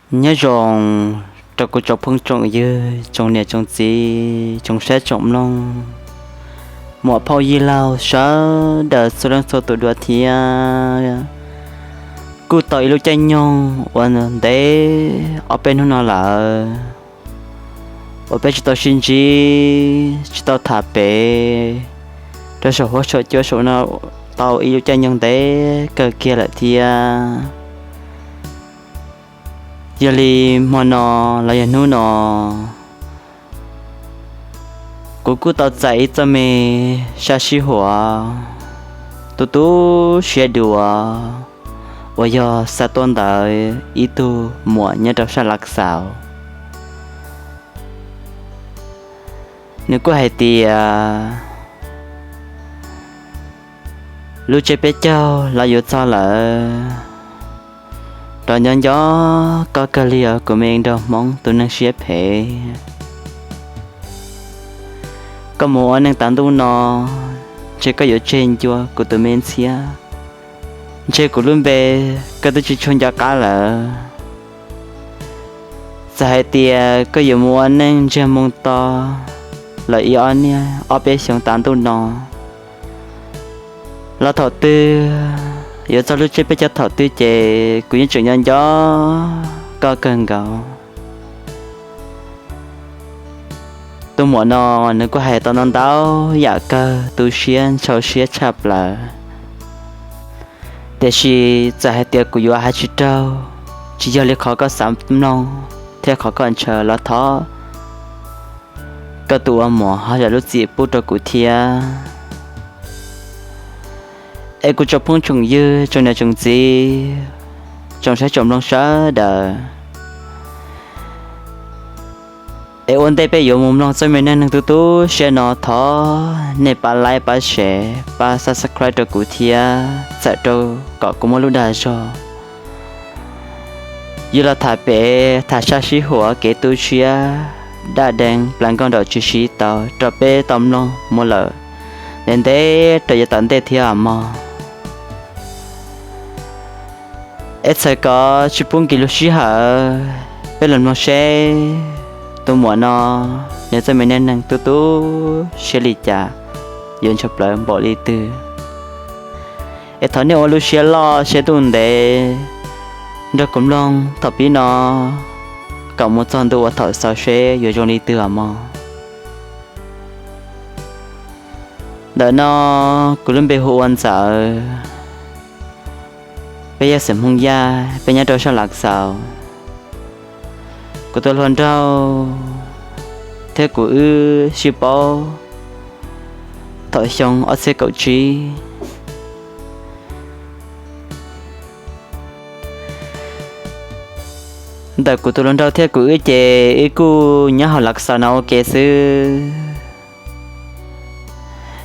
Nyob zoo rau kuv tsoom phooj tsoom ywg, tsoom niam tsoom txiv, tsoom saib tsoom mloog, muam phauj yij laug sawv daws txhua leej txhua tus dua thiab. Kuj tau ib lub caij nyoog uas ntev ob peb hnub no lawm uas peb tsis tau sib ntsib, tsis tau tham pem rau saum huab saum cua saum no tau ib lub caij nyoog ntev kawg kiag lawm thiab. Yog li hmo no los yog hnub no, kuv kuj tau txais ib txoj me sab sib huam tu tu siab dua uas yog xa tuaj ntawm ib tug muam nyob rau sab Lav Xaus. Nws kuj hais tias lub tsiab peb caug los yuav txog lawm, rov nco nco koj kawg li os kuv me nraug Hmoob tus neeg siab phem. Koj mus ua neej tav ntuj no, ntshe koj yuav tseg ncua kuv tus me ntxhiab. Ntshe kuv lub npe koj twb tsis tshua nco qab lawm. Txawm hais tias koj yuav mus ua neej ntsiag moo to lawm ib ob niaj ob peb xyoos tav ntuj no los thaum twg, yuav txog lub tsiab peb caug thaum twg ces kuv yeej tseem nco nco koj kawg nkaus. Tus muam no nws kuj hais tau ntau ntau yam kawg tu siab ntxhov siab tshaj plaws, tiam sis txawm hais tias kuv yuav hais tsis raug, tsis yog li qhov koj xav mloog thiab qhov koj ntshaw los thov koj tus ua muam ho zam lub txim pub rau kuv thiab. Es kuv tsoom phooj tsoom ywg, tsoom niam tsoom txiv, tsoom saib tsoom mloog sawv daws, es ua ntej peb yuav mus mloog txoj me neej neeg tu tu siab no thov nej pab like, pab share, pab subscribe rau kuv thiab txawm rau kom kuv muaj lub dag zog yuav los tham pem tham sab sib huam kev tu siab daj deev plas nkauj nraum tsis siv tau rau peb tau mloog mus lawm ntev ntev rau yav tom ntej thiab os mog. Es txhawm kom tsis pub nkim lub sij hawm, peb los mloog seb tus muam no nws txoj me neej neeg tu tu siab li cas, yuav ntshai plaws npaum li twg. Es thov nej ua lub siab loj siab ntuj ntev nrog kuv mloog thaum pib no kom mus txog ntu uas thaum xaus seb yuav zoo li twg os mog. Ntawm no kuv lub npe hu ua Ntxawm, peb yog xeem Hmoob Yaj, peb nyob rau sab Lav Xaus. Kuv tus hluas nraug thiab kuv wb sib paub thaum xyoo ob txhiab kaum tsib. Ntawm kuv tus hluas nraug thiab kuv wb ces wb kuj nyob hauv Lav Xaus no ua ke xwb.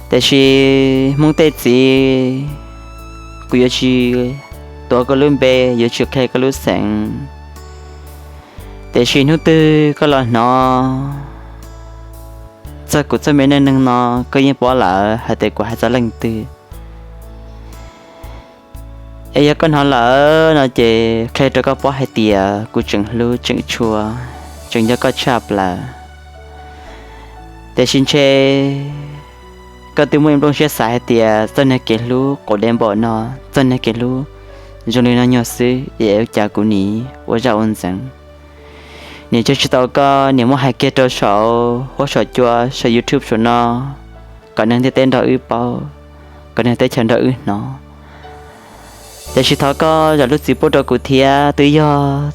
Tiam sis Hmoob tej txiv, kuv yuav tsis tuav koj lub npe, yuav tsis qhia koj lub xeem. Tiam sis hnub twg koj los hnov txog kuv txoj me neej neeg no, koj yeej paub lawm hais tias kuv hais txog leej twg. Es yog koj hnov lawm no ces qhia rau koj paub hais tias kuv tseem hlub tseem tshua, tseem nco koj tshaj plaws. Tiam sis ntshe koj twb muaj ib nplooj siab xav hais tias txoj niag kev hlub quav dev npaum no, txoj niag kev hlub zoo li no nyuag xwb es ua cas kuv nim ua zaj ua ntxeev, nim tso tsis tau koj, nim muab hais kiag rau saum huab saum cua saum YouTube saum no kom neeg ntiaj teb nrog wb paub, kom neeg teb chaws nrog wb hnov. Tiam sis thov koj zam lub txim pub rau kuv thiab, twb yog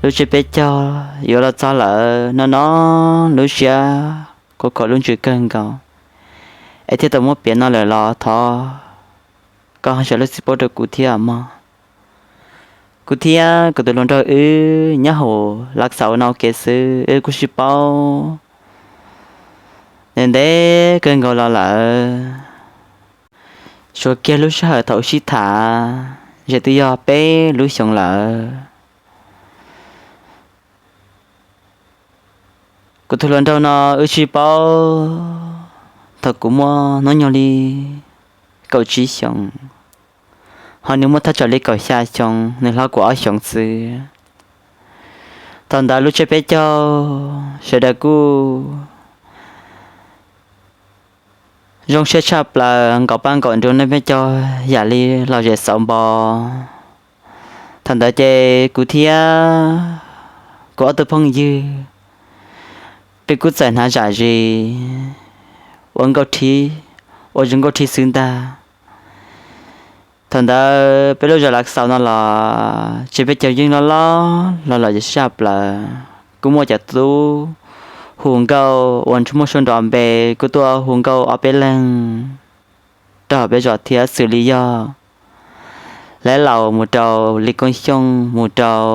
lub tsiab peb caug yuav los txog lawm no no, lub siab kuv khom lub ntsws kawg nkaus es thiaj tau muab piav no lawm los thov koj zam lub txim pub rau kuv thiab mog. Kuv thiab kuv tus hluas nraug wb nyob hauv Lav Xaus no ua ke xwb, wb kuj sib paub ntev ntev kawg nkaus los lawm. Suav kiag lub sij hawm thaum sib tham, ze twb yog peb lub xyoos lawm. Kuv tus hluas nraug no wb sib paub thaum kuv muaj hnub nyoog li kaum tsib xyoos, ho nws muaj thaj tsam li kaum xya xyoo, nws hlob kuv ob xyoos xwb. Thaum ntawd lub tsiab peb caug sawv daws kuj zoo siab tshaj plaws, nkaum paj nkaum nruas, nej peb caug yam li los zem xauv npo. Thaum ntawd ces kuv thiab kuv ob tug phooj ywg peb kuj txawm hnav zam zis ua nkauj rhib, ua zoo nkauj rhib xwb ntag. Thaum ntawd peb lub zos Lav Xaus no los tsiab peb caug yeej loj loj los lom zem tshaj plaws. Kuj muaj cov tub hu nkauj uas muaj suab nrov npe kuj tuaj hu nkauj ob peb leeg rau hauv peb zos thiab, xws li yog Lav Laus mus rau Li Koob Xyooj mus rau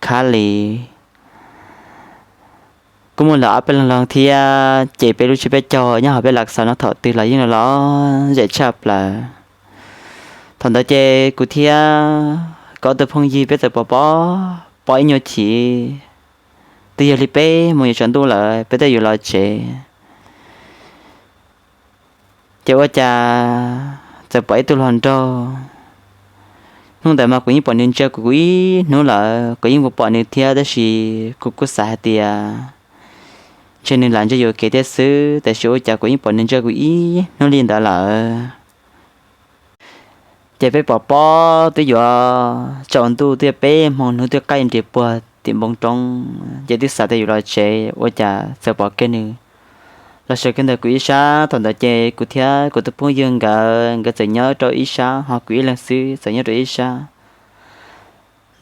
Khab Lis, kuj muaj lawv ob peb leeg los thiab. Ces peb lub tsiab peb caug nyob hauv peb Lav Xaus no thaum twg los yeej los zem tshaj plaws. Thaum ntawd ces kuv thiab kuv ob tug phooj ywg peb txawm pov pob, pob ib nyuag chim, twb yog li peb moos yuav tsaus ntuj lawm peb thiaj yuav los tsev. Ces ua cas txawm pom ib tug hluas nraug. Hnub ntawd mas kuv yeej pom nws ntsia kuv ib hnub lawm, kuv yeej pom nws thiab, tab sis kuv kuj xav hais tias ntshe nws lam ntsia yuam kev thiab xwb, tab sis ua cas kuv yeej pom nws ntsia kuv ib hnub li ntawd lawm. Ces peb pov pob twb yuav tsaus ntuj, twb yog peb moos hnub twb qaij nres puag tim npoo roob, ces twb xav tias yuav los tsev, ua cas txawm pom kiag nws los sawv kiag ntawm kuv ib sab. Thaum ntawd ces kuv thiab kuv tus phooj ywg nkawd, nkawd txawm nyob rau ib sab, ho kuv ib leeg xwb txawm nyob rau ib sab.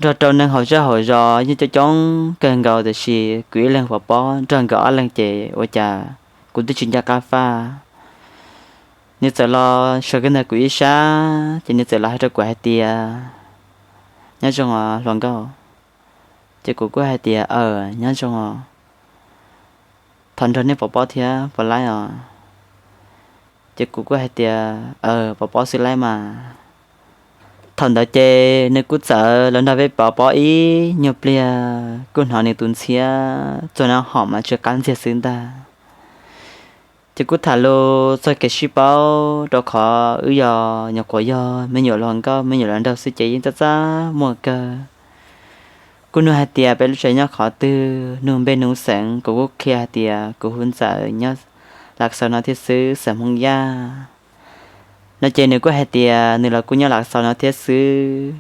Nrog rau neeg hauv zej hauv zos yeej coob coob kawg nkaus, tiam sis kuv ib leeg pov pob, nrog nkawd ob leeg ces ua cas kuv twb tsis nco qab faj. Nws txawm los sawv kiag ntawm kuv ib sab, ces nws txawm los hais rau kuv hais tias, Nyob zoo os hluas nkauj. Ces kuv kuj hais tias, Aws, nyob zoo os. Thov nrog nej pov pob thiab puas laib os? Ces kuv kuj hais tias, Aws, pov pob xwb laib mas. Thaum ntawd ces nws kuj txawm los nrog peb pov pob ib nyuag pliag, kuj hnov nws tus ntxhiab txog nab hom mas tsw qab ntxiag xwb ntag. Ces kuj tham lus txog kev sib paub, rau qhov wb yog nyuam qhuav yog me nyuam hluas nkauj me nyuam hluas nraug xwb ces yeej txaj txaj muag kawg. Kuj nug hais tias peb lub tsev nyob qhov twg, nug npe nug xeem, kuv kuj qhia hais tias kuv hu Ntxawm, nyob Lav Xaus no thiab xwb, xeem Hmoob Yaj no. Ces nws kuj hais tias nws los kuj nyob Lav Xaus no thiab xwb.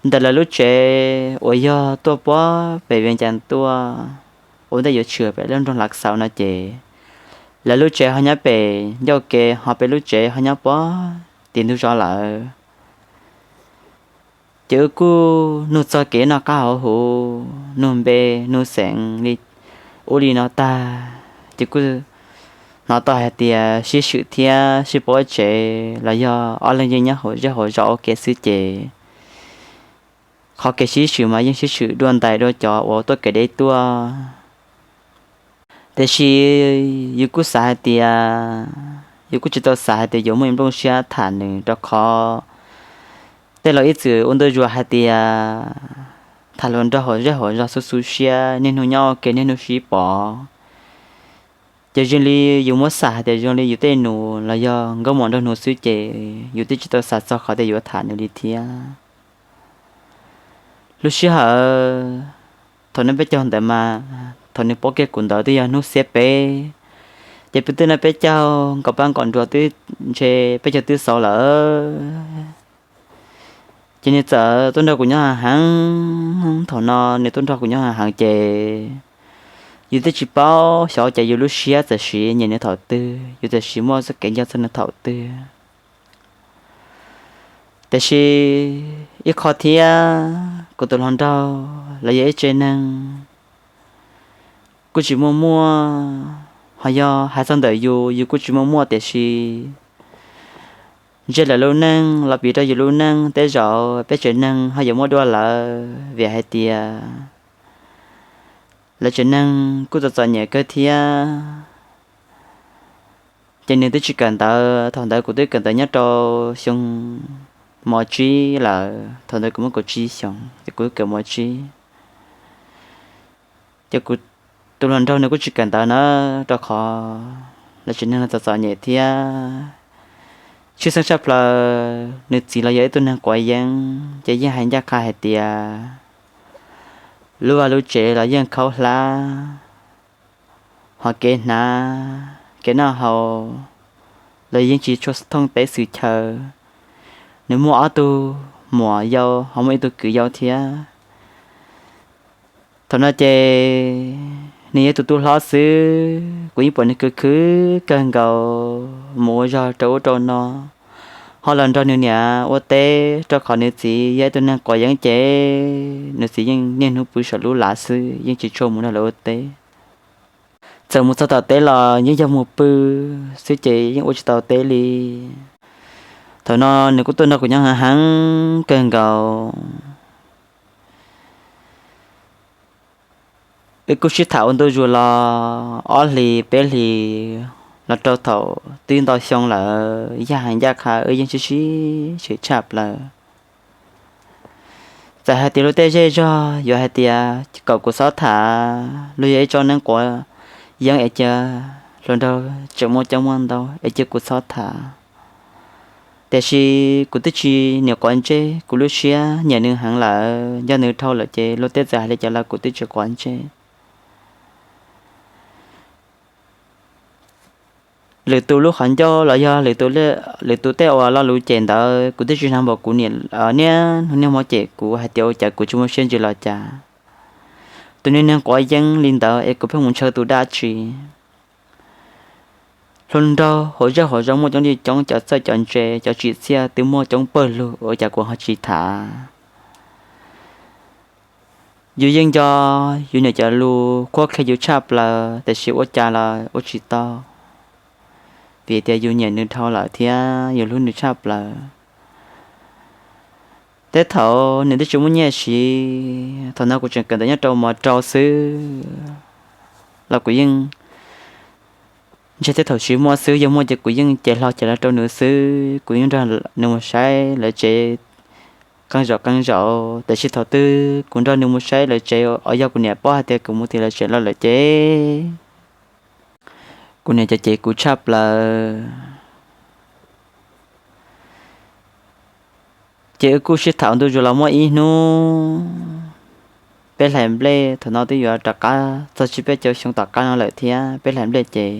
Ntawm lawv lub tsev uas yog tuaj puag pem Vees Cas tuaj, ua ntej yuav tshwm pem lub nroog Lav Xaus no ces lawv lub tsev ho nyob pem ncauj ke, ho peb lub tsev ho nyob puag tim ntug zos lawm. Ces wb kuj nug txog kev noj qab haus huv, nug npe nug xeem li ub li no tag, ces kuj hnov tau hais tias sib swm thiab sib pauv tsev los yog ob leeg yeej nyob hauv zej hauv zos ua ke xwb ces qhov kev sib swm mas yeej sib swm dua ntais dua cov uas tuaj kev deb tuaj. Tiam sis yus kuj xav hais tias, yus kuj tsis tau xav hais tias yuav muaj nplooj siab tham nws, rau qhov tej laus ib txwm ua ntu zus hais tias tham hluas nraug hauv zej hauv zos xub xub siab, niaj hnub nyob ua ke niaj hnub sib pov. Ces zoo li yus muab xam hais tias zoo li yus tej nus los yog nkauj muam nraug nus xwb ces yus twb tsis tau xav txog qhov tias yuav tham nws li thiab. Lub sij hawm thaum nej peb caug ntawd mas, thaum nws paub kiag kuv ntawd twb yog hnub xiab peb, ces peb twb nej peb caug nkaum pab nkaum nruas twb ntshe peb caug twb xaus lawm. Ces nws txawm tuaj nrog kuv nyob heev heev, thaum no nws tuaj nrog kuv nyob heev heev ces yus twb tsis paub xyov ces yus lub siab txawm siv nyiam nws thaum twg, yus txawm siv muaj txoj kev nco txog nws thaum twg. Tiam sis ib qho thiab, kuv tus hluas nraug los yog ib tsev neeg kuj tsis muaj muaj, ho yog hais txog ntawm yus, yus kuj tsis muaj muaj, tiam sis ntsia lawv lub neej los piv rau yus lub neej, tej zaum peb tsev neeg ho yuav muaj dua lawm, vim hais tias lawv tsev neeg kuj txom txom nyem kawg thiab. Ces nws twb tsis kawm ntawv, thaum ntawd kuv twb kawm ntawv nyob rau xyoo mos tsib lawm, thaum ntawd kuv muaj kaum tsib xyoos ces kuv twb kawm mos tsib. Ces kuv tus hluas nraug nws kuj tsis kawm ntawv na, rau qhov lawv tsev neeg txom txom nyem thiab. Tshwj xeeb tshaj plaws nws txiv los yog ib tug neeg quav yeeb, ces yeej hais ncaj qha hais tias Lub vaj lub tsev los yeej khaub hlab, hos kev hnav kev noj haus los yeej tsis tshua thooj teb xwm chaw. Nws muaj ob tug muam yau hos muaj ib tug kwv yau thiab. Thaum no ces nws yog ib tug tub hlob xwb, kuv yeej pom nws khwv khwv kawg nkaus mus ua zog rau ub rau no, ho los nrog nws niam ua teb rau qhov nws txiv yog ib tug neeg quav yeeb ces nws txiv yeej niaj hnub pw saum lub lav xwb, yeej tsis tshua mus nrog lawv ua teb. Txawm mus txog tom teb los yeej yog mus pw xwb ces yeej ua tsis tau teb li. Thaum no nws kuj tuaj nrog kuv nyob heev heev kawg nkaus. Wb kuj sib tham ua ntu zus los ob hlis peb hlis los rau thaum twb ntau xyoo lawm, yaj heev ncaj qha wb yeej sib sib tshwm tshaj plaws. Txawm hais tias luag tej zej zog yuav hais tias kom kuv txhob tham, luag yog ib tsob neeb quav yeeb es cia hluas nraug tseem muaj coob muaj ntau es cia kuv txhob tham. Tiam sis kuv twb tsis niam quav ntsej, kuv lub siab nyiam nws heev lawm, nco nws dhau lawm ces luag tej txawm hais li cas los kuv twb tsis quav ntsej. Lwm tus lub qhov ncauj los yog lwm tus tej uas lo lus cem ntawd kuv twb tsis hnov npaum kuv niam niaj hnub niaj hmo cem kuv hais tias ua cas kuv tsis muaj siab ntsws los cas. Tus niag neeg quav yeeb li ntawd es kuv pheej mus ntshaw tus dab tsi. Hluas nraug hauv zej hauv zos muaj coob li coob, cov txawj cov ntse cov tsim txiaj twb muaj coob pawg lug ua cas kuv ho tsis tham. Yus yeej nco yus niam cov lus qhuab qhia yus tshaj plaws tiam sis ua cas los ua tsis tau, vim tias yus nyiam nws dhau lawm thiab yus hlub nws tshaj plaws. Tej thaum nws twb tsis muaj nyiaj siv, thaum no kuv tseem kawm ntawv nyob rau mos rau xwb los kuv yeej ntshe tej thaum tsis muaj xwb, yog muaj ces kuv yeej cev hlo cev los rau nws xwb. Kuv yeej nrog nws mus saib lawv tsev qee zaum qee zaum, tiam sis thaum twg kuv nrog nws mus saib lawv tsev uas yog kuv niam paub hais tias kuv mus tim lawv tsev los lawm ces kuv niam cem cem kuv tshaj plaws. Ces wb kuj sib tham ntu zus los muaj ib hnub peb hlais nplej, thaum no twb yuav rov qab txog tsib peb caug xyoo tom qab no lawm thiab, peb hlais nplej ces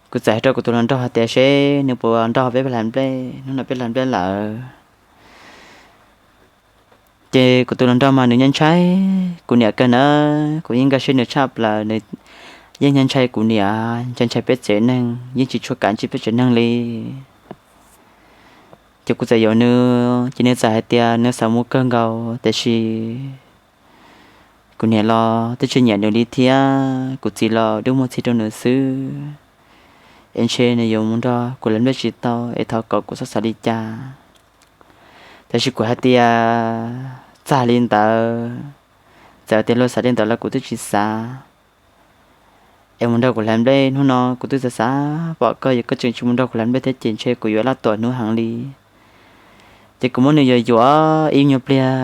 kuv txawm hais rau kuv tus hluas nraug hais tias seb nws puas nrog peb hlais nplej, hnub no peb hlais nplej lawm. Ces kuv tus hluas nraug mas nws ntshai kuv niam kawg na, kuv yeej nkag siab nws tshaj plaws, nws yeej ntshai ntshai kuv niam, ntshai ntshai peb tsev neeg, yeej tsis tshua kam ntsib peb tsev neeg li. Ces kuv txawm yaum nws ces nws txawm hais tias nws xav mus kawg nkaus tiam sis kuv niam los twb tsis nyiam nws li thiab, kuv txiv los dub muag txig rau nws xwb, es ntshe nws yuav mus nrog kuv hlais nplej tsis tau es thov kom kuv txhob xav li cas. Tiam sis kuv hais tias txawm li ntawd, txawm tias luag xav li ntawd los kuv twb tsis xav. Es mus nrog kuv hlais nplej hnub no kuv twb xav xav pom koj, yog koj tseem tsis mus nrog kuv hlais nplej thiab ces ntshe kuv yuav laj tuam hnub heev li. Ces kuv muab nws yuam yuam ib nyuag pliag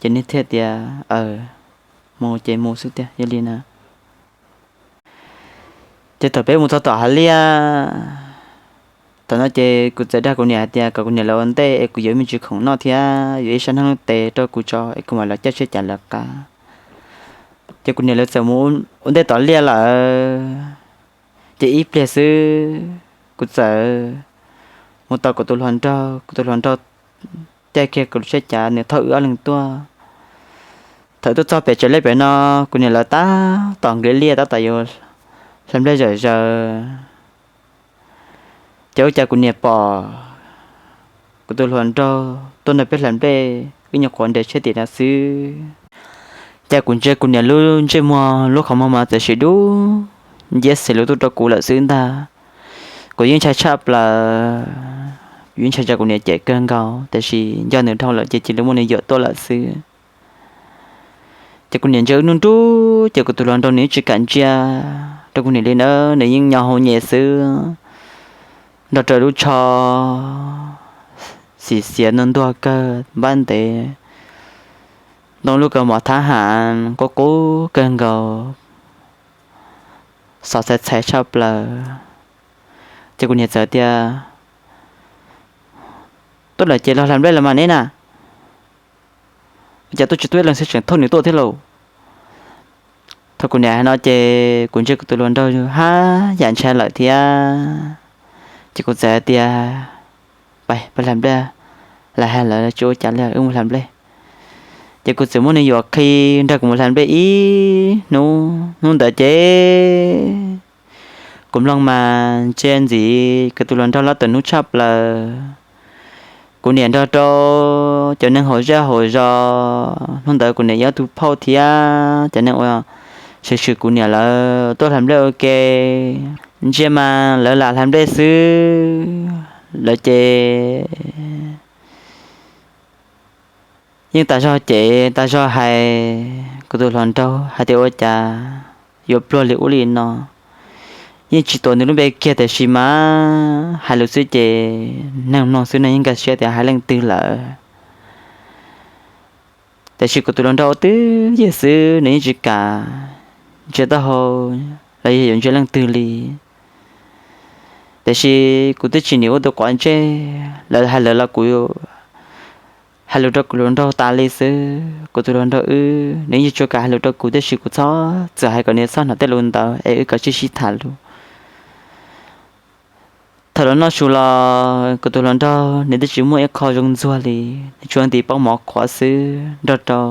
ces nws thiaj tias, aws, mus ces mus xwb tiag, yog li na. Ces thaum peb mus txog tom hav liaj, thaum no ces kuv txawm dag kuv niam hais tias kom kuv niam lawv ua ntej es kuv yuav me ntsis khoom noj thiab yuav ib sab neeg lub tes rau kuv tso es kuv mam los caij tsheb cav lawv qab. Ces kuv niam lawv txawm mus ua ntej tom liaj lawm. Ces ib pliag xwb kuv txawm mus tos kuv tus hluas nraug, kuv tus hluas nraug caij kiag kuv lub tsheb cav nws thauj wb ob leeg tuaj. Thaum tuaj txog pem tsev liaj pem no, kuv niam lawv tab tom nqis liaj tab tom yuav hlais nplej zawm zaws. Ces ua cas kuv niam pom kuv tus hluas nraug tuaj nrog peb hlais nplej wb nyuam qhuav nres tsheb tim no xwb. Ces kuv ntsia kuv niam lub ntsej muag lub qhov muag mas txawm sim dub nciab xes lub tuaj rau kuv lawm xwb ntag. Kuv yeej ntshai tshaj plaws, kuv yeej ntshai tsam kuv niam cem kawg nkaus tiam sis nco nws dhau lawm ces cia li muab nws yuam tuaj lawm xwb. Ces kuv niam ntsia wb nruj nruj ces kuv tus hluas nraug nws tsis kam ntsia rau kuv niam li na, nws yeej nyo hau nyem xwb. Nrog raws lub tsho xim xiav ntuag ntuag kawg npab ntev, ntoo lub kaus mom thab ham qub qub kawg nkaus, xov txhais txhais tshaj plaws. Ces kuv niam txawm tias, tuaj lawm ces los hlais nplej los mas neb na. Cas tuaj tsis tuaj ib leeg xwb tseem thauj nws tuaj thiab lauj? Thaum kuv niam hais no ces kuv ntsia kuv tus hluas nraug haj yam ntshai lawm thiab. Ces kuv txawm hais tias, Pab, pab hlais nplej, lawv hais lawv tsis ua cas li, wb mus hlais nplej. Ces kuv txawm muab nws yuam khi nrog kuv mus hlais nplej ib hnub. Hnub ntawd ces kuv mloog mas ntsia ntxiv kuv tus hluas nraug loj tawm hnub tshaj plaws. Kuv niam nrog rau cov neeg hauv zej hauv zos, hnub ntawd kuv niam yog tus phauj thiab cov neeg uas swm swm kuv niam lawv tuaj hlais nplej ua ke. Ntsia mas lawv lam hlais nplej xwb, lawv ces yeej tas zog ces tas zog hais kuv tus hluas nraug hais tias ua cas yuav pluag li ub li no. Yeej tsis tuav nws lub npe kiag tiam sis mas hais lus xwb ces neeg mloog xwb neeg yeej nkag siab tias hais leej twg lawm. Tiam sis kuv tus hluas nraug twb yig xwb nws yeej tsis kam ntsia taub hau los yog yuav ntsia leej twg li. Tiam sis kuv twb tsis nim ua tus quav ntsej, lawv hais lawv los kuv hais lus rau kuv hluas nraug tas li xwb. Kuv tus hluas nraug wb nws yeej tsis kam hais lus rau kuv tiam sis kuv txhob txwm hais kom nws txhob hnov tej lus ntawd es wb kav tsij sib tham lus. Thaum los noj su los kuv tus hluas nraug nws twb tsis muaj ib qho zoo ntxuag li, nws tsuas ntim pob mov qhuav xwb nrog rau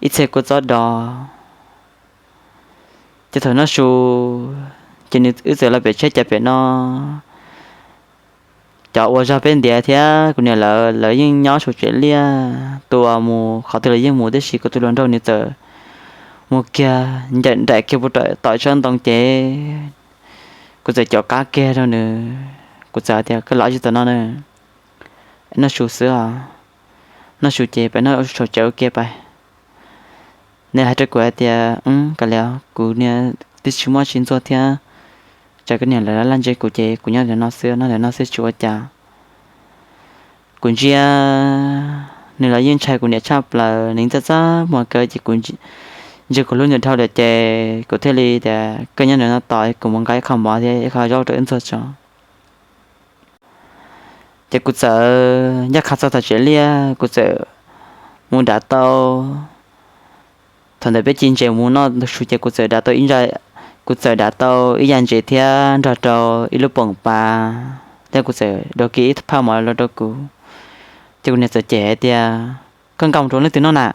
ib txhia kua txob do. Ces thaum noj su ces nws wb txawm los pem tsheb cas pem no, cov uas zog peb ntiav thiab kuv niam lawv, lawv yeej nyob saum tsev liaj, tus uas mus qhov twg los yeej mus tiam sis kuv tus hluas nraug nws txawm mus kiag ncaim nraim kiag puag tom ib tsob ntoo ces kuv txawm caum qab kiag rau nws, kuv txawm hais tias, Koj los tsis tau no na, noj su xwb os, noj su ces peb noj saum tsev ua ke pab. Nws hais rau kuv hais tias, Kav liam, kuv niag twb tsis muaj tsis ntxuag thiab, tsam koj niam lawv laj ntse kuv ces kuv nyob ntawm no xwb, noj ntawm no xwb tsis ua cas. Kuv ntsia nws los yeej ntshai kuv niam tshaj plaws, nws txaj txaj muag kawg ces kuv ntsia kuv hlub nws dhau lawm ces kuv thiaj li tias, Koj nyob ntawm no tos kuv mus nqa ib qho mov thiab ib qho zaub rau wb ntxuag tso. Ces kuv txawm ncaj qha txog tom tsev liaj, kuv txawm mus dav tau. Thaum ntawd peb ci ntses mus noj su ces kuv txawm dav tau ib, kuv txawm dav tau ib yam ntses thiab nrog rau ib lub poom pas thiab kuv txawm dua kiag ib phaj mov los rau kuv. Ces kuv niam txawm cem hais tias, Koj nqa mus rau leej twg noj na?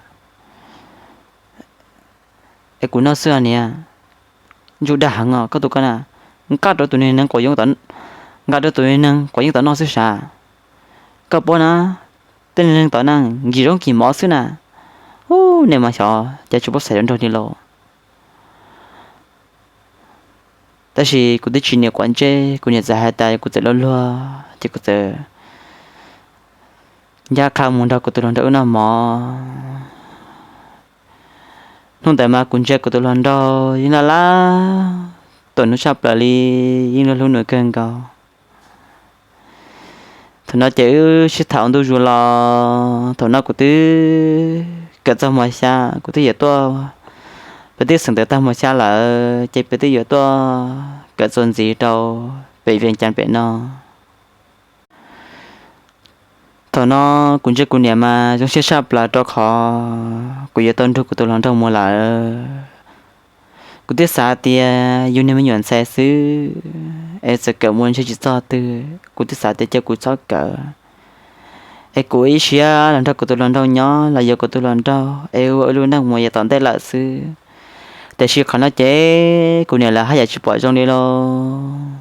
Es kuv noj xwb os niam. Ntsuj dag heev os koj tus koj na, nqa rau tus niag neeg quav yeeb, nqa rau tus niag neeg quav yeeb tom noj xwb sav. Koj paub na, tej neeg tom na nkig zaub nkig mov xwb na. Ub, nej mas xyov cas tsis paub xaiv rau nraug li lauj. Tab sis kuv twb tsis niam quav ntsej, kuv niam txawm hais tas kuv txawm luag luag ces kuv txawm ncaj qha mus nrog kuv tus hluas nraug wb noj mov. Hnub ntawd mas kuv ntsia kuv tus hluas nraug yeej laj laj tuam hnub tshaj plaws li, yeej hlub nws kawg nkaus. Thaum no ces wb sib tham ua ntu zus los, thaum no kuv twb kawm txog mos xya, kuv twb yuav tuaj, peb twb xeem ntawv tag mos xya lawm ces peb twb yuav tuaj kawm txuas ntxiv rau pem Vias Cas pem no. Thaum no kuv ntsia kuv niam mas zoo siab tshaj plaws rau qhov kuv yuav tau nrug kuv tus hluas nraug mus lawm. Kuv twb xav tias yus niag me nyuam ntxhais xwb es txawm kawm mus ntshe tsis txog twg, kuv twb xav tias cia kuv txhob kawm es kuv ib siab los nrog kuv tus hluas nraug nyob los yuav kuv tus hluas nraug es ua lub neej mus yav tom ntej lawm xwb. Tiam sis qhov no ces kuv niam lawv haj yam tsis pom zoo li lauj.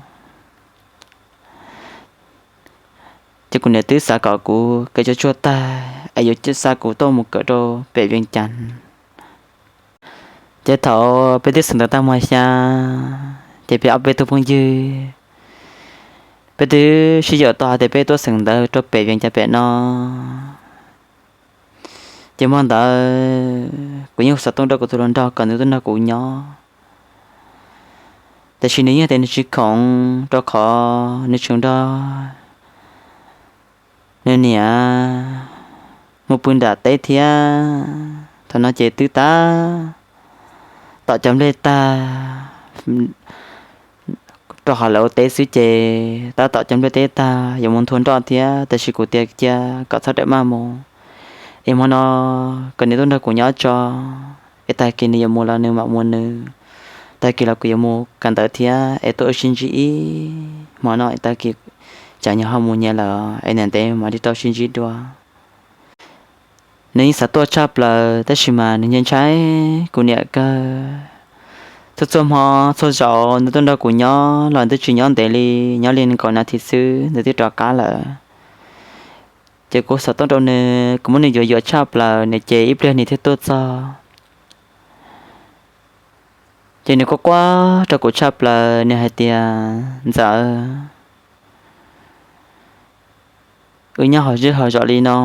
Ces kuv niam twb xav kom kuv kawm tsuag tsuag tag es yuav xa kuv tuaj mus kawm rau pem Vias Cas. Ces thaum peb twb xeem ntawv tag mos xya, ces peb ob peb tug phooj ywg, peb twb sib yaum tau hais tias peb tuaj xeem ntawv rau pem Vias Cas pem no. Ces hmo ntawd kuv yeej xav tuaj nrog kuv tus hluas nraug kom nws tuaj nrog kuv nyob, tiam sis nws yeej tias nws tsis khoom rau qhov nws tseem nrog nws niam mus pw nram teb thiab. Thaum no ces twb tab tom cov nplej tag rau hauv lawv ua teb xwb ces tab tom cov nplej teb tag yuav mus nthua nroj thiab, tiam sis kuv tias cia kom txhob rawm maj mus, Es hmo no kom nws tuaj nrog kuv nyob tso, es tag kis nws yuav mus los nws mam mus nws, tag kis los kuv yuav mus kawm ntawv thiab, es tuaj wb sib ntsib ib hmo no, es tag kis tsam nyias ho mus nyias lawm, es ntev ntev mam li tau sib ntsib dua. Nws yeej xav tuaj tshaj plaws tab sis mas nws ntshai ntshai kuv niam kawg. Txhua txhua hmo txhua zaus nws tuaj nrog kuv nyob los twb tsis nyob ntev li, nyob li nees nkaum nas this xwb nws twb rov qab lawm. Ces kuv xov tooj rau nws, kuv muab nws yuam yuam tshaj plaws nws ces ib pliag nws thiaj tuaj txog. Ces nws quaj quaj rau kuv tshaj plaws, nws hais tias, Ntxawm, wb nyob hauv zej hauv zos li no,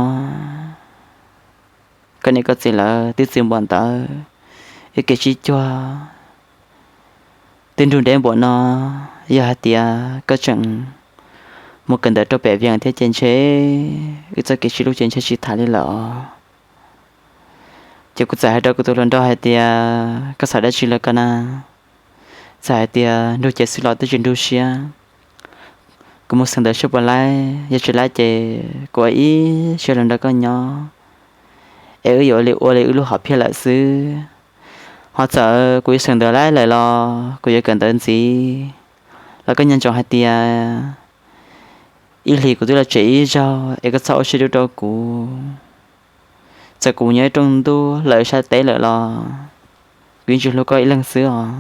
koj niam koj txiv lawv twb txwv npaum ntawd, wb kev sib cuag twb nrug deb npaum no, yog hais tias koj tseem mus kawm ntawv rau pem Vias thiab ces ntshe wb txoj kev sib hlub ces ntshe tsis tham li lawm os. Ces kuv txawm hais rau kuv tus hluas nraug hais tias, Koj xav dab tsi lawm ko na? Txawm hais tias, Nrug ces xwb los twb tsis nrug siab. Kuv mus xeem ntawv saib puas laib, yog tsis laib ces kuv ua ib siab los nrog koj nyob, es wb yuav ua li wb lub hom phiaj lawm xwb. Ho txawm kuv yuav xeem ntawv laib lawm los kuv yuav kawm ntawv ntxiv los koj nco ntsoov hais tias ib hlis kuv twb los tsev ib zaug es koj txhob ua siab dub rau kuv. Txawm kuv mus nyob ib rooj ntuj lawm sab teb lawm los kuv yeej tsis hlub koj ib leeg xwb os.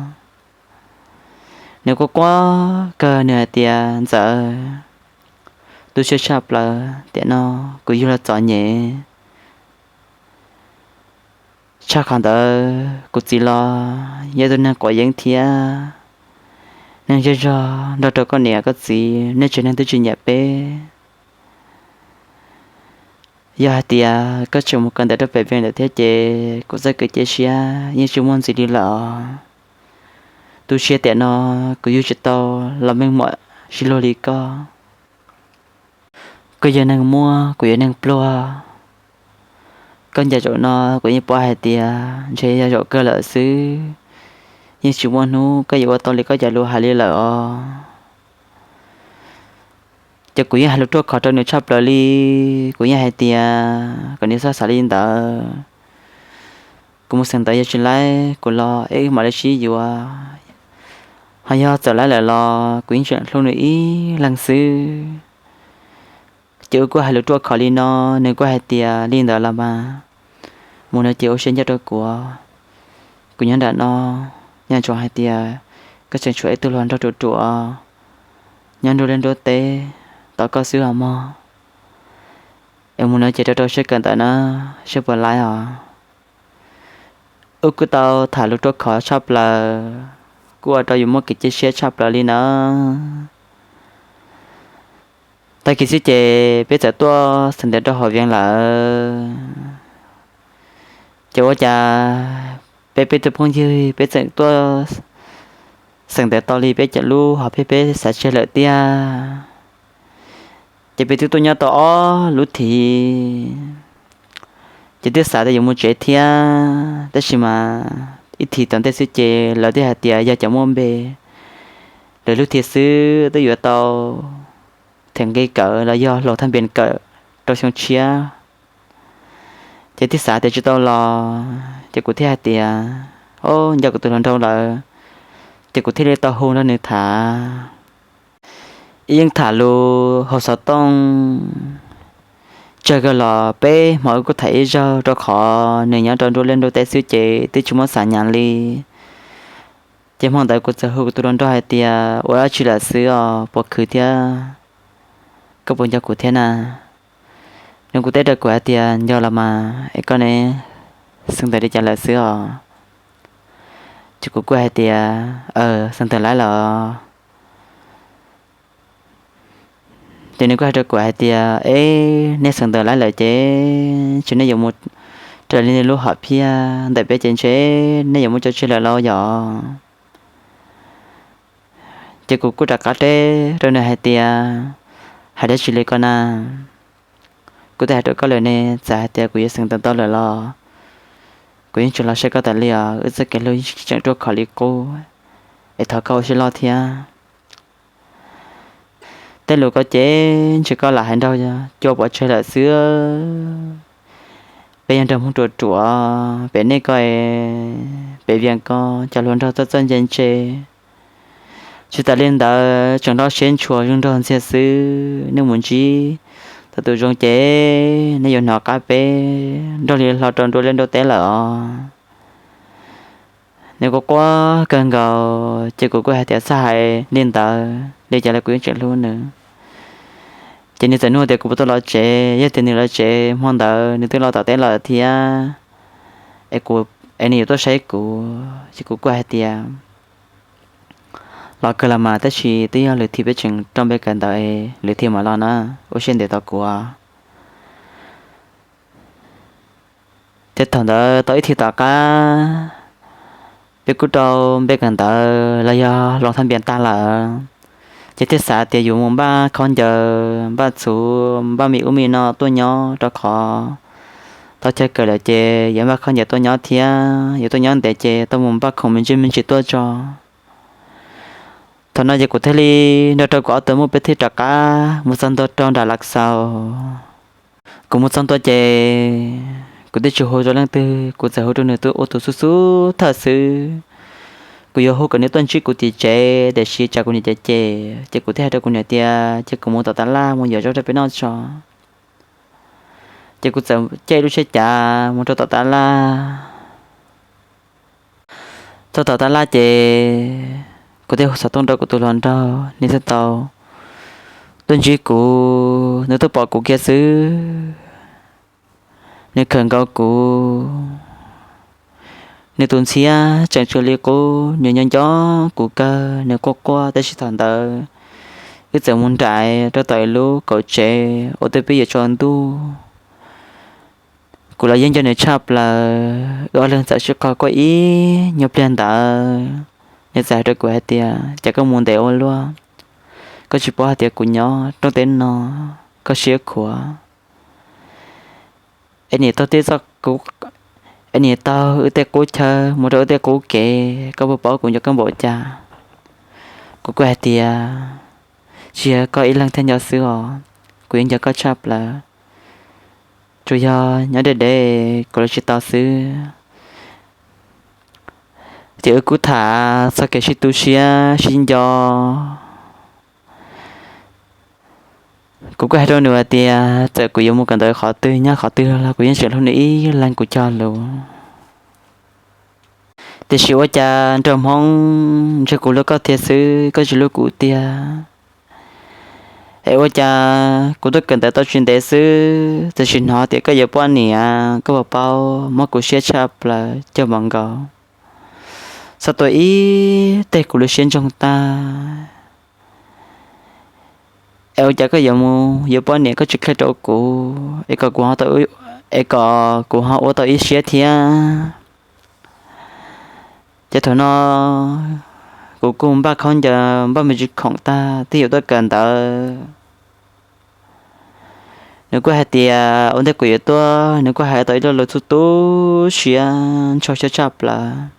Nws quaj quaj kawg, nws hais tias, Ntxawm, tu siab tshaj plaws, tiam no kuv yug los txom nyem tshaj qhov ntawd. Kuv txiv los yog tus neeg quav yeeb thiab neeg zej zog nrog rau koj niam koj txiv, nej tsev neeg twb tsis nyiam peb. Yog hais tias koj tseem mus kawm ntawv rau pem Vias lawm thiab ces kuv txoj kev cia siab yeej tsis muaj ntxiv li lawm. Tu siab tiam no kuv yug tsis tau los meej muam sib luag li koj. Koj yog neeg muaj, kuv yog neeg pluag. Koj ncaim zaum no kuv yeej paub hais tias ntshe yog zaum kawg lawm xwb, yeej tsis muaj hnub koj yuav ua tau li koj cov lus hais li lawm os. Ces kuv yeej hais lus ruaj khov rau nws tshaj plaws li. Kuv yeej hais tias kom nws txhob xav li ntawd, kuv mus xeem ntawv yog tsis laib kuv los es wb mam li sib yuav, ho yog txawm laib lawm los kuv yeej tseem hlub nws ib leeg xwb. Ces wb kuj hais lus ruaj khov li no, nws kuj hais tias li ntawd los mas mus no ces ua siab ncaj rau kuv. Kuv nyob nram no, nco ntsoov hais tias koj tseem tshuav ib tug hluas nraug ruam ruam nyob nruab liaj nruab teb tos koj xwb os mog. Es mus no ces rau rau siab kawm ntawv na, saib puas laib os. Wb kuj tau tham lus ruaj khov tshaj plaws, kuj ua rau yus muaj kev cia siab tshaj plaws li na. Tag kis xwb ces peb txawm tuaj xeem ntawv rau hauv Vias lawm. Ces ua cas peb peb tus phooj ywg peb txawm tuaj xeem ntawv tau li peb cov lub hom phiaj peb xav tseg lawm tiag. Ces peb twb tuaj nyob tau ob lub thim, ces twb xav tias yuav mus tsev thiab, tab sis mas ib thim tom ntej xwb ces lawv thiaj hais tias yog cov muaj npe, lawv lub thim xwb twb yuav tau them nqi kawm los yog hlau thaj npias kawm rau xyoo tshiab. Ces thiaj xav tias tsis tau los, ces kuv thiaj hais tias, o, nco kuv tus hluas nraug lawm, ces kuv thiaj li tau hu nrog nws tham. Ib yeej tham lus hauv xov tooj tsawg kawg los peb hmo wb kuj tham ib zaug, rau qhov nws nyob rau nruab liaj nruab teb xwb ces twb tsis muaj xav nyas li. Ces hmo ntawd kuv txawm hu kuv tus hluas nraug hais tias, ua dab tsi lawm xwb os, puas khwv thiab, koj puas nco kuv thiab na? Nws kuj teb rau kuv hais tias, nco los mas, es koj ne, xeem ntawv li cas lawm xwb os? Ces kuv kuj hais tias, aw, xeem ntawv laib lawm. Ces nws kuj hais rau kuv hais tias, eb, nej xeem ntawv laib lawm ces ntshe nej yuav mus raws li nej lub hom phiaj ntawm peb ces ntshe nej yuav muaj cov tseg lawm lauj yom. Ces kuv kuj rov qab teb rau nws hais tias, hais dab tsi li ko na? Kuv twb hais rau koj lawm ne, txawm hais tias kuv yuav xeem ntawv tau lawm los kuv yeej tsis los saib koj tas li os, wb txoj kev hlub yeej tseem ruaj khov li qub, es thov koj ua siab loj thiab. Tej lus ko ces ntshe koj lam hais nraug cua pov tseg lawm xwb. Yog nraug Hmoob ruam ruam pem nej ko, pem Vias ko cov hluas nraug txawj txawj ntse ntse. Tsis tas li ntawd tseem loj siab ntshua zoo nraug ntxiag xwb, nej mus ntsib tau tus zoo ces nej yuav hnov qab peb nrog li hlo rau nruab liaj nruab teb lawm os. Nws quaj quaj kawg nkaus ces kuv kuj hais tias txhob hais li ntawd li cas los kuv yeej tseem hlub nws. Ces nws txawm nug tias kuv puas tuaj los tsev, yog tias nws los tsev hmo ntawd nws twb los tom teb lawm thiab, es kuv, es nws yuav tuaj saib kuv, ces kuv kuj hais tias los kawg los mas, tab sis twb yog lwm thim peb tseem rau npe kawm ntawv, lwm thim mam los na, ua siab ntev tos kuv. Ces thaum ntawd tau ib thim tom qab peb kuj rau npe kawm ntawv los yog los thaj npias tag lawm, ces thiaj xav tias yuav mus npaj khaub ncaws, npaj txhuv, npaj me ub me no tuaj nyob, rau qhov tau chaw kawm lawm ces yuav npaj khaub ncaws tuaj nyob thiab, yuav tuaj nyob ntev ces tau mus npaj khoom me ntsis me ntsis tuaj tso. Thaum no ces kuv thiaj li nrog rau kuv ob tug muam peb thiaj rov qab mus txog ntua rau nram Lav Xaus. Kuv mus txog ntua ces kuv twb tsis hu rau leej twg, kuv txawm hu rau nws tus ua tus xub xub thawj xwb. Kuv yuav hu kom nws tuaj ntsib kuv tim tsev, tiam sis tsam kuv niam cem cem, ces kuv thiaj hais rau kuv niam tias cia kuv mus tom tab laj mus yuav zaub rau peb noj tso. Ces kuv txawm caij lub tsheb cav mus rau tom tab laj. Txog tom tab laj ces kuv thiaj hu xov tooj rau kuv tus hluas nraug, nws thiaj tau tuaj ntsib kuv, nws tuaj pom kuv kiag xwb, nws khawm nkaus kuv. Nws tus ntxhiab tseem tsw li qub, nws nco nco kuv kawg, nws quaj quaj, tab sis thaum ntawd wb txawm mus nraim rau tom ib lub kaum tsev uas twb pib yuav tsaus ntuj. Kuv los yeej nco nws tshaj plaws, wb ob leeg txawm sib qho kuaj ib nyuag pliag ntawd, nws txawm hais rau kuv hais tias, cas koj mus ntev ua luaj, koj tsis paub hais tias kuv nyob rooj teb no, koj siab khuav es niam taug tej txoj, es niam taug wb tej qub chaw mus rau wb tej qub kev, koj puas paub kuv nco koj npaum cas? Kuv kuj hais tias, tsis yog koj ib leeg thiaj nco xwb os, kuv yeej nco koj tshaj plaws, tsuas yog nyob deb deb kuv los tsis tau xwb. Ces wb kuj tham txog kev sib tu siab sib nco. Kuv kuj hais rau nws hais tias txawm kuv yuav mus kawm ntawv qhov twg nyob qhov twg los kuv yeej tseem hlub nws ib leeg kuv cog lus. Tiam sis ua cas nraug Hmoob ntshe kuv hlub koj thiab xwb, koj tsis hlub kuv tiag. Es ua cas kuv tuaj kawm ntawv tau tsis ntev xwb, tiam sis hnov tias koj yuav poj niam, koj puas paub, mob kuv siab tshaj plaws cuag npaum nkaus, txhob tua ib teg kuv lub siab ntsoog tag. Es ua cas koj yuav mus yuav poj niam koj tsis qhia rau kuv, es kom kuv ho tau, es kom kuv ho ua tau ib siab thiab. Ces thaum no kuv kuj npaj khaub ncaws npaj me ntsis khoom tag twb yuav tuaj kawm ntawv. Nws kuj hais tias ua ntej kuv yuav tuaj, nws kuj hais tau ib lo lus txhua tu siab ntshau siab tshaj plaws.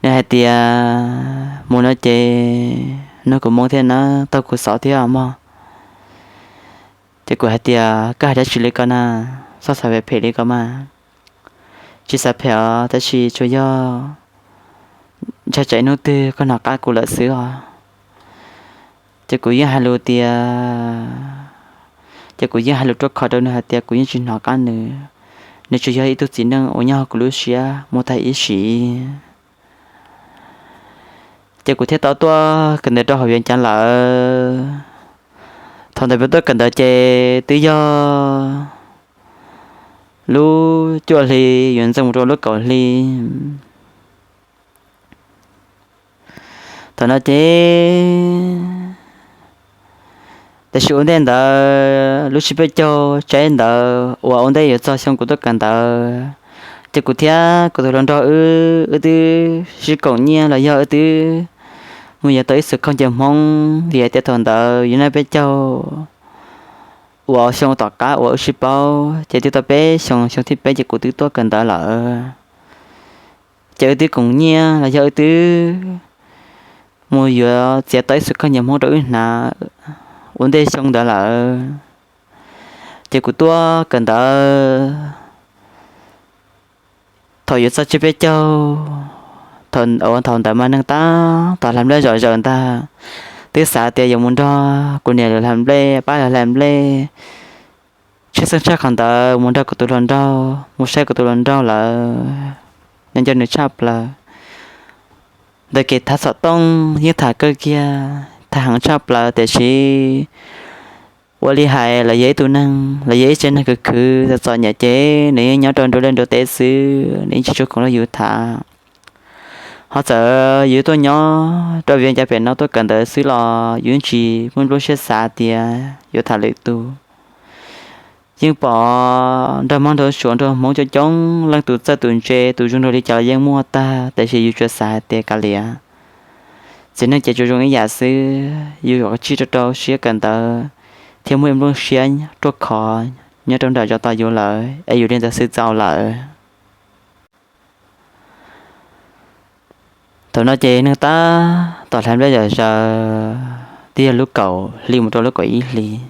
Nws hais tias mus no ces nug kuv moo thiab na, taug kuv xov thiab mog. Ces kuv hais tias koj hais dab tsi li ko na, txhob xav phem phem li ko mas. Tsis xav phem os, tab sis tsuas yog ntshai tsam ib hnub twg koj hnov qab kuv lawm xwb os. Ces kuv yeej hais lus tias, ces kuv yeej hais lus ruaj khov rau nws hais tias kuv yeej tsis hnov qab nws. Nws tsuas yog ib tug txiv neej uas nyob hauv kuv lub siab mus tag ib sim. Ces kuv thiaj tau tuaj kawm ntawv rau hauv Viav Cas lawm. Thaum ntawd peb tuaj kawm ntawv ces twb yog lub cuaj hli yuav ntxeev mus rau lub kaum hli. Thaum no ces, tiam sis ua ntej ntawd lub tsib peb caug tsaib ntawd uas ua ntej yuav txog xyoo kuv tuaj kawm ntawv, ces kuv thiab kuv tus hluas nraug wb, wb twb sib koom nyiaj los yog wb twb mus yuav tau ib xus khaub ncaws Hmoob, vim hais tias thaum ntawd yus naj peb caug uas xyoo tom qab uas wb sib paub ces twb tau peb xyoo, xyoo thib peb ces kuv twb tuaj kawm ntawv lawm. Ces wb twb koom nyiaj los yog wb twb mus yuav txiav tau ib xus khaub ncaws Hmoob rau wb hnav ua ntej xyoo ntawd lawm. Ces kuv tuaj kawm ntawv Thaum yuav txog tsiab peb caug, thaum, thaum ntawd mas neeg tab tom hlais nplej zom zaws ntag, twb xav tias yuav mus nrog kuv niam lawv hlais nplej, pab lawv hlais nplej, tshwj xeeb tshaj qhov ntawd mus nrog kuv tus hluas nraug, mus saib kuv tus hluas nraug lawm, nco nco nws tshaj plaws. Ntawm kev tham xov tooj yeej tham kawg kiag, tham heev tshaj plaws tiam sis ua li hais lawv yog ib tug neeg, lawv yog ib tsev neeg khwv khwv txom txom nyem ces nws yeej nyob rau nruab liaj nruab teb xwb, nws yeej tsis tshua khoom nrog yus tham. Ho txawm yus tuaj nyob rau viav cas pem no tuaj kawm ntawv xwb los yus yeej tsis muaj lub siab xav tias yuav tham lwm tus. Yeej pom nrog Hmoob nrog Suav nrog Hmoob coob coob leej, tus txawj tus ntse tus zoo nraug li cas los yeej muaj tag, tiam sis yus tsuas xav hais tias kav liam, txiv neej ces tsuas zoo ib yam xwb, yus yuav tsij rau rau siab kawm ntawv thiab muaj ib nplooj siab ruaj khov nyob rau nram zos tos yus lawm es yus li ntawd xwb txaus lawm. Thaum no ces neeg tab tom hlais nplej zom zaws, twb yog lub kaum hli mus rau lub kaum ib hlis,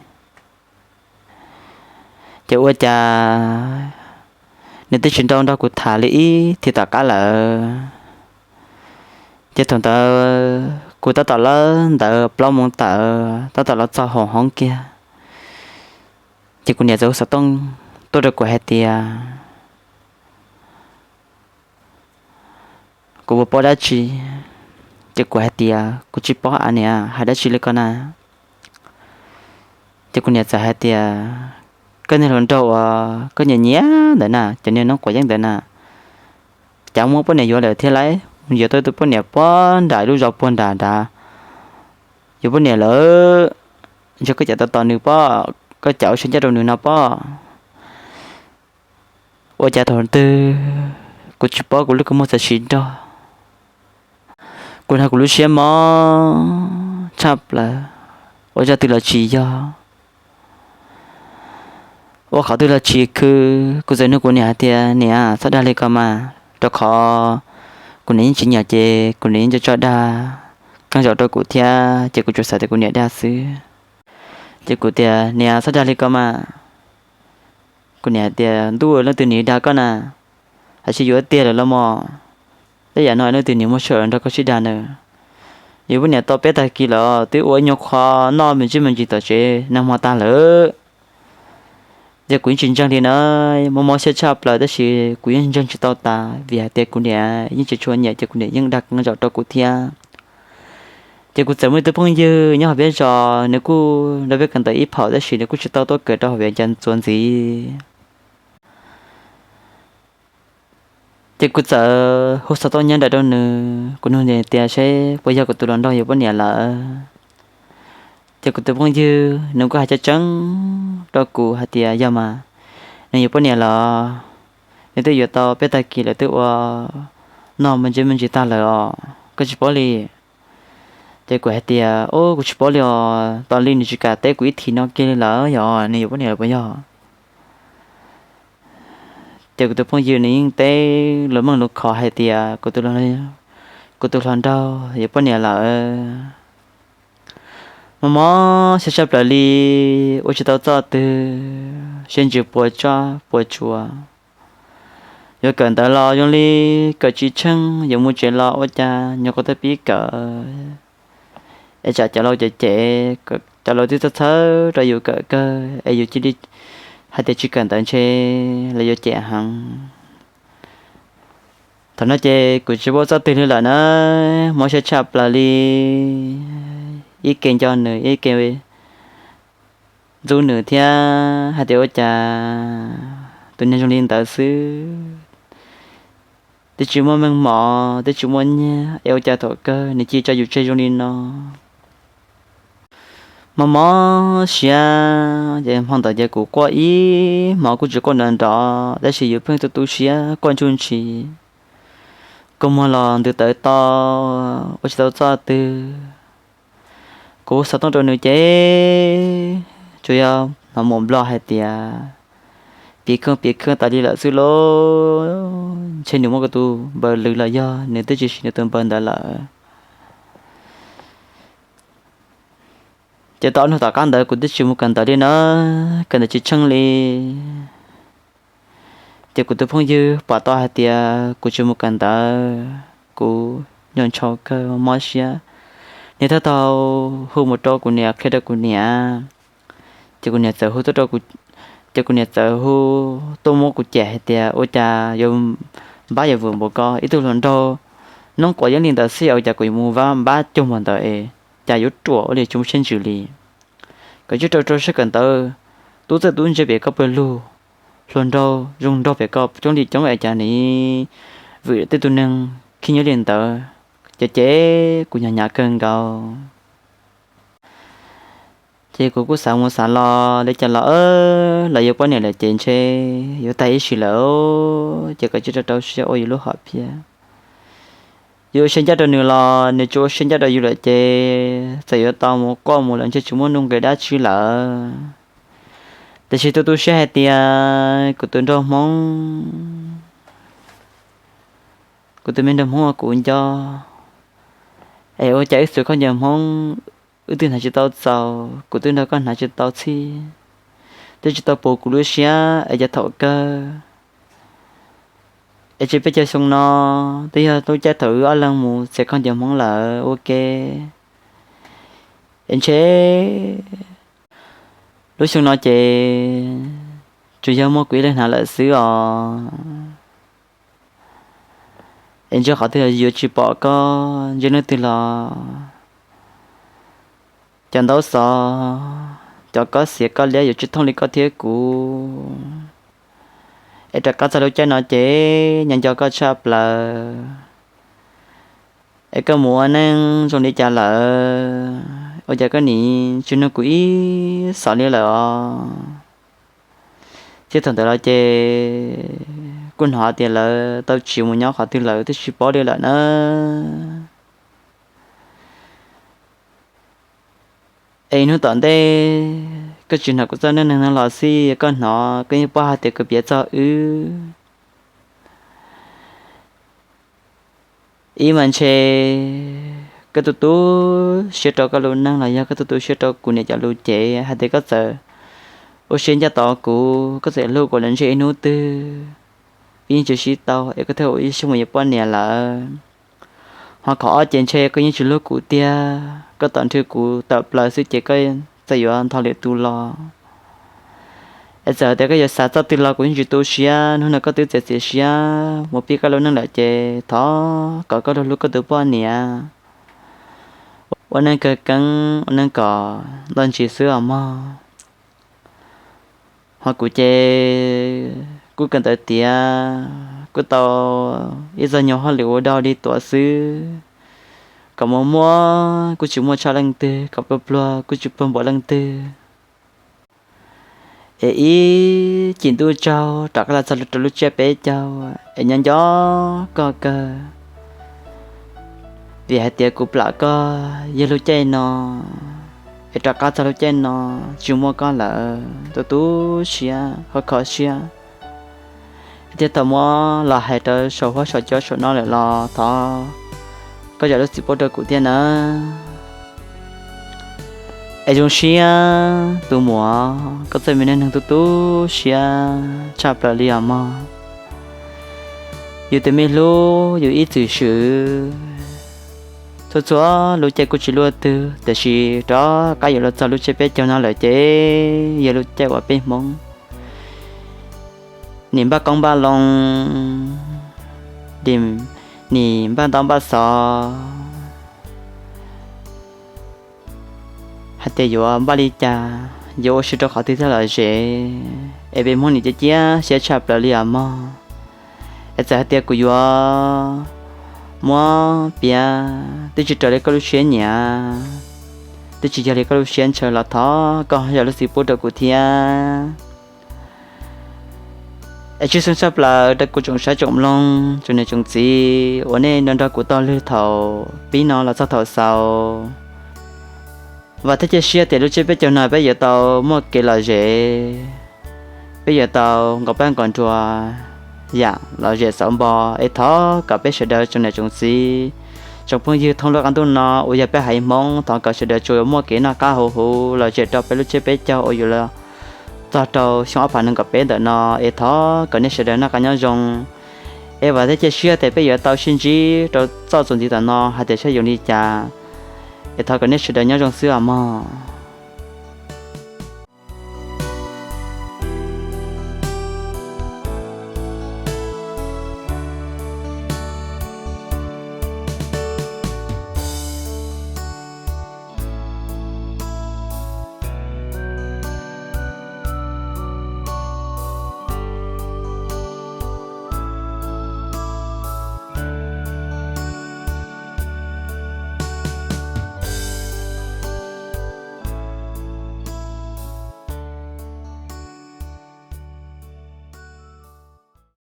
ces ua cas nws twb tsis tau nrog kuv tham li ib thim tom qab lawm. Ces thaum ntawd kuv tab tom lawb ntawd plaub moos tawm, tab tom los txog hauv hoob kiag, ces kuv niam txawm hu xov tooj tuaj rau kuv hais tias kuv puas paub dab tsi. Ces kuv hais tias kuv tsis paub a niam, hais dab tsi li ko na. Ces kuv niam txawm hais tias koj niag hluas nraug uas koj nyiam nyiam ntawd na, cov niag noob quav yeeb ntawd na, cas muab poj niam yuav lawm thiab lauj, yuav tau tus poj niam puag nram lub zos puag nram nrad, yuav poj niam lawm, ntshe koj cam tos tos nws pob, koj cam ua siab ncaj rau nws no pob. Ua cas thaum twg kuv tsis paub kuv lub kua muag txawm sim nrog, kuv hnov kuv lub siab mob tshaj plaws, ua zaj twg los tsis yog, ua qhov twg los tsis khwv. Kuv txawm nug kuv niam hais tias niam, txhob dag li ko mas, rau qhov kuv niam yeej tsis nyiam ces kuv niam yeej tso dag qee zaum rau kuv thiab, ces kuv tsuas xav tias kuv niam dag xwb. Ces kuv tias niam, txhob dag li ko mas. Kuv niam hais tias ntuj, leej twg nws dag koj na, hais sib yuav tiag lawm los mas, tej yam no leej twg nws muaj sij hawm nrog koj sib dag na. Yuav poj niam tau peb tag kis lawm twb ua ib nyuag qho noj me ntsis me ntsis tom tsev nag hmo tag lawm. Ces kuv yeej tsis ntseeg li na, mob mob siab tshaj plaws tab sis kuv yeej ntseeg tsis tau tas vim hais tias kuv niam yeej tsis tshua nyiam ces kuv niam yeej dag qee zaum rau kuv thiab. Ces kuv txawm muaj ib tug phooj ywg nyob hauv peb zos, nws kuj nrog peb kawm ntawv ib phaum tab sis nws kuj tsis tau tuaj kawm rau hauv viav cas ntxuav ntxiv. Ces kuv txawm hu xov tooj nyob nraim rau nws, kuv nug nws tias seb puas yog kuv tus hluas nraug yuav poj niam lawm. Ces kuv tus phooj ywg nws kuj hais tseeb tseeb rau kuv hais tias yog mas, nws yuav poj niam lawm, nws twb yuav tau peb tag kis lawm, twb ua noj me ntsis me ntsis tag lawm os, koj tsis paub li. Ces kuv hais tias ub, kuv tsis paub li os, tos li nws tsis kam teb kuv ib thim no kiag li lawm, yog nws yuav poj niam lawm puas yog? Ces kuv tus phooj ywg nws yeej teb lus meej lus khov hais tias kuv tus hluas nraug yuav poj niam lawm. Mob mob siab tshaj plaws li, ua tsis tau txoj twg, sib ntsib puas tsuaj puas tsuas. Yuav kawm ntawv los zoo li kawm tsis tsheej, yuav mus tsev los ua cas nyuam qhuav tau pib kawm. Es tsam cov laus cem cem, cov laus twb txhawj txhawj rau yus kawm kawg es yus cia li hais tias tsis kawm ntawv ntshe lawv yuav cem heev. Thaum no ces kuv tsis paub txoj twg li lawm na, mob siab tshaj plaws li. Ib ke nco nws, ib ke ntxub nws thiab hais tias ua cas tus niag zoo li ntawd xwb, twb tsis muaj meej mom, twb tsis muaj nyiaj es ua cas thaum kawg nws cia tso yus tseg zoo li no. Mob mob siab ces hmo ntawd ces kuv quaj ib hmos kuj tsis quaj nrov nrov, tab sis yus pheej tu tu siab quaj ntsuj ntshis. Kua muag los ntws tawv to, ua tsis tau txoj twg. Kuv xov tooj rau nws ces tsuas yog hnov mus nplog hais tias piav kheej piav kheej tas li lawm xwb lauj, ntshe nws muab kuv tus npaws lwm los yog nws twb tsis siv nws tus npaws ntawd lawm. Ces tau ob hnub tom qab ntawd kuv twb tsis mus kawm ntawv li na, kawm ntawv tsis tsheej li. Ces kuv tus phooj ywg pom tau hais tias kuv tsis mus kawm ntawv, kuv nyuaj ntshau kawg mob siab. Nws thiaj tau hu mus rau kuv niam qhia rau kuv niam. Ces kuv niam txawm hu tuaj rau kuv, ces kuv niam txawm hu tuaj muab kuv cem hais tias ua cas yuav npab yuav vwm npaum ko, ib tug hluas nraug noob quav yeeb li ntawd xwb ua cas kuv yuav mus npab cuag npaum ntawd es cas yuav ruam ua li tsis muaj siab ntsws li. Koj tsis rau rau siab kawm ntawv, tub txawj tub ntse pem koj pawg lug, hluas nraug zoo nraug pem koj coob li coob es cas nws vwm tej tus neeg khib nyob li ntawd. Ces ces kuv hnyav hnyav kawg nkaus. Ces kuv kuj xav mus xav los li cas los los yog poj niam lawm ces ntshe yuav tag ib sim lawm. Ces koj tsis rau rau siab ua yus lub hom phiaj. Yus ua siab ncaj rau nws los nws tsis ua siab ncaj rau yus lawm ces txawm yuav tau mus quaj mus lawm ntshe tsis muaj nuj nqis dab tsi lawm. Tiam sis tu tu siab hais tias kuv tus nraug Hmoob, kuv tus me nraug Hmoob uas kuv nco, es ua cas wb txhua khaub ncaws Hmoob wb twb hnav tsis tau txaus, kuv twb nrog koj hnav tsis tau txhij, twb tsis tau puv kuv lub siab es cas thaum kawg es tsis peb caug xyoo no twb yog lub caij thaum wb ob leeg mus txiav khaub ncaws Hmoob lawm ua ke. Es ntshe lub xyoo no ces tsuas yog muaj kuv ib leeg hnav lawm xwb os. Es ntsia qhov twg yuav tsis pom koj, ntsia leej twg los cov ntaub xov, cov kob xiav kob liab yuav tsis thooj li koj thiab kuv. Es rov qab txog lub caij no ces nco nco koj tshaj plaws. Es koj mus ua neej zoo li cas lawm, ua cas koj nim tsis nug kuv ib xov li lawm os? Thiab thaum ntawd los ces kuj hnov tias lawv tau tsiv mus nyob qhov twg lawm twb tsis paub li lawm na. Es hnub tom ntej koj tsis hnov kuv txoj neej neeg no los xij, koj hnov koj yeej paub hais tias kuv piav txog wb. Ib mas ntshe koj tu tu siab rau koj lub neej los yog koj tu tu siab rau kuv niam cov lus ces hais tias koj txawm ua siab ncaj tos kuv, koj txawm hlub kuv los ntshe ib hnub twg peb yeej tsis sib tau es koj thiaj ua ib siab mus yuav poj niam lawm. Ho qhov ob ces ntshe koj yeej tsis hlub kuv tiag, koj tos nrhiav kuv tawm plaws xwb ces koj txawm yuav nto lwm tus los. Es txawm tias koj yuav xav txoj twg los kuv yeej tsis tu siab, hnub no koj twb txiav txim siab mus pib koj lub neej lawm ces thov kom koj hlub hlub koj tus poj niam, ua neej kawg keeb ua neej kom nto ntsis xwb os mog. Ho kuv ces kuj kawm ntawv tiav, kuj tau ib txoj nyuag hauj lwm ua dog dig tuav xwb, kom muaj muaj kuj tsis muaj tshaj leej twg, kom pluag pluag kuj tsis pluag npaum leej twg. Es ib cim ntuj tsaug rov qab los txog rau lub tsiab peb caug, es nyob nco koj kawg, vim hais tias kuv plam koj yog lub caij no, es rov qab txog lub caij no tsis muaj koj lawm tu tu siab kho kho siab. Thiab thaum muab los hais rau saum huab saum cua saum no lawm los thov koj zam lub txim pub rau kuv thiab nawb. Es zoo siab tus muam, koj txoj me neej neeg tu tu siab tshaj plaws li os mog. Yus tus me hlub yus ib txwm swm txhua txhua lub caij kuj tsis luaj twg, tiam sis rov qab yuav los txog lub tsiab peb caug no lawm ces yog lub caij uas peb Hmoob nim npaj qoob npaj loo, nim npaj ntaub npaj xov hais tias yuav npaj li cas, yuav ua si rau qhov twg thiaj lom zem, es peb Hmoob nim cia cia siab tshaj plaws li os mog. Es txawm hais tias kuv yuav muab piav twb tsis raws li koj lub siab nyiam, twb tsis yog li koj lub siab ntshaw los thov koj zam lub txim pub rau kuv thiab. Es tshwj xeeb tshaj plaws rau kuv tsoom saib tsoom mloog tsoom niam tsoom txiv uas nej nrog nrog kuv tau lwg thaum pib no los txog thaum xaus. Vam thiab cia siab tias lub tsiab peb caug no peb yuav tau muaj kev lom zem, peb yuav tau nkaum paj nkaum nruas yam lom zem xauv npo. Es thov kom peb sawv daws tsoom niam tsoom txiv, tsoom phooj ywg thoob lub qab ntuj no uas yog peb haiv Hmoob, thov kom sawv daws tsuas muaj kev noj qab haus huv lom zem rau peb lub tsiab peb caug uas yuav los txog rau xyoo ob phav nees nkaum peb ntawm no, es thov kom nej sawv daws noj qab nyob zoo. Es vam thiab cia siab tias peb yuav tau sib ntsib rau txoj txuas ntxiv tom no hais tias saib yuav li cas. Es thov kom nej sawv daws nyob zoo xwb os mog.